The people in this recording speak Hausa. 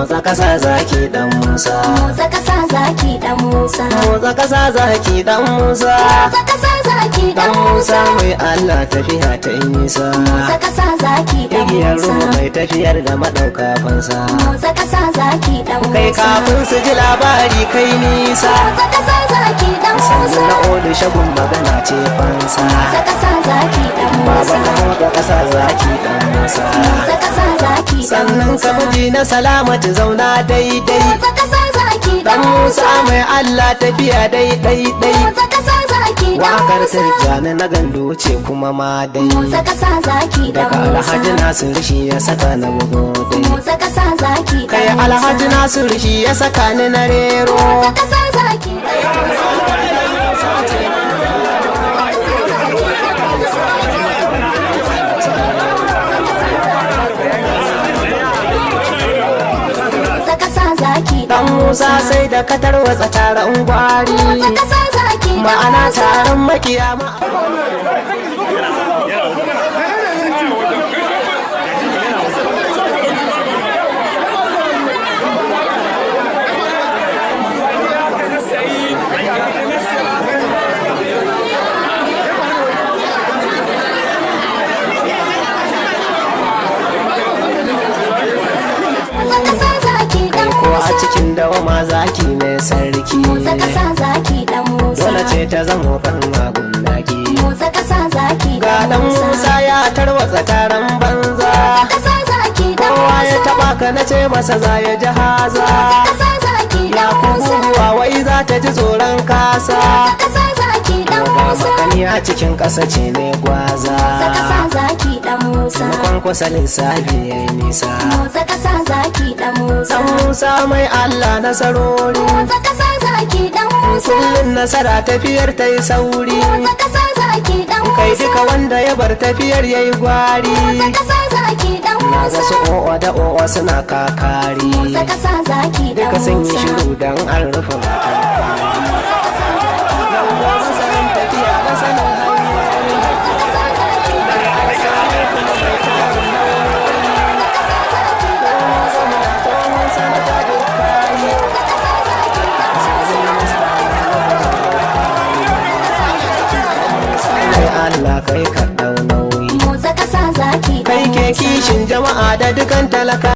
Motsa kasa zaki dan Musa. Motsa kasa zaki dan Musa. Motsa kasa zaki dan Musa. Motsa kasa zaki Dan dan Musa Musa. mai Allah tafiya ta yi nisa. Motsa kasa zaki dan Igiyar Musa. ruwa mai tafiyar da madauka fansa. Motsa kasa zaki dan Kai Musa. kafin su ji labari kai nisa. Motsa kasa zaki dan Sannan Musa. na olu shagun magana ce fansa. Motsa kasa zaki dan Baba Musa. ka motsa kasa zaki dan Musa. Motsa kasa zaki dan Sannan Musa. ka miji na salamatu zauna daidai. Motsa kasa zaki Dan dan Musa Musa. mai Allah tafiya daidai dai. Motsa kasa zaki dan Wakar Musa. Tijjani na gandu ce kuma ma dai. Motsa kasa zaki dan Daga Musa. Alhaji Nasiru shi ya saka na bugo dai. Motsa kasa zaki Kai dan Musa. Alhaji Nasiru shi ya saka ni na rero. Motsa kasa zaki dan Musa. Motsa kasa zaki Dan Musa sai da ka tarwatsa taron gwari. Motsa kasa zaki dan Ma'ana Musa. taron makiya ma. Motsa kasa zaki dan Ko a Musa. cikin dawama zaki ne sarki. Motsa kasa zaki dan Musa. Dole ce ta zamo kan magunaki. Motsa kasa zaki Ga dan dan Musa. Musa ya tarwatsa taron banza. Motsa kasa zaki dan Kowa ya Musa. taba ka na ce masa za ya ji haza. Motsa kasa zaki Ya dan Musa. kuruwa wai za ta ji tsoron kasa. Motsa kasa zaki dan Ga Musa. makani a cikin ƙasa ce ne gwaza. Motsa kasa zaki dan Musa. Kwankwasa lissafi ya yi nisa. Motsa kasa zaki dan Musa. Dan Musa mai Allah nasarori. Motsa kasa zaki dan Musa. Kullum nasara tafiyar ta yi sauri. Motsa kasa zaki dan Kai Musa. duka wanda ya bar tafiyar ya yi gwari. Motsa kasa zaki dan Na Musa. wasu o'o da o'o suna kakari. Motsa kasa zaki dan Duka sun yi Musa. shiru don an rufe bakin. Masanin tafiya masanin hanyoyi. Motsa kasa zaki dan Musa. Motsa kasa zaki dan Musa. Tsohon sanata duk kayi. Motsa kasa zaki dan Musa. Mai Allah kai ka ɗau nauyi. Motsa kasa zaki Kai dan ke Musa. kishin jama'a da dukan talaka.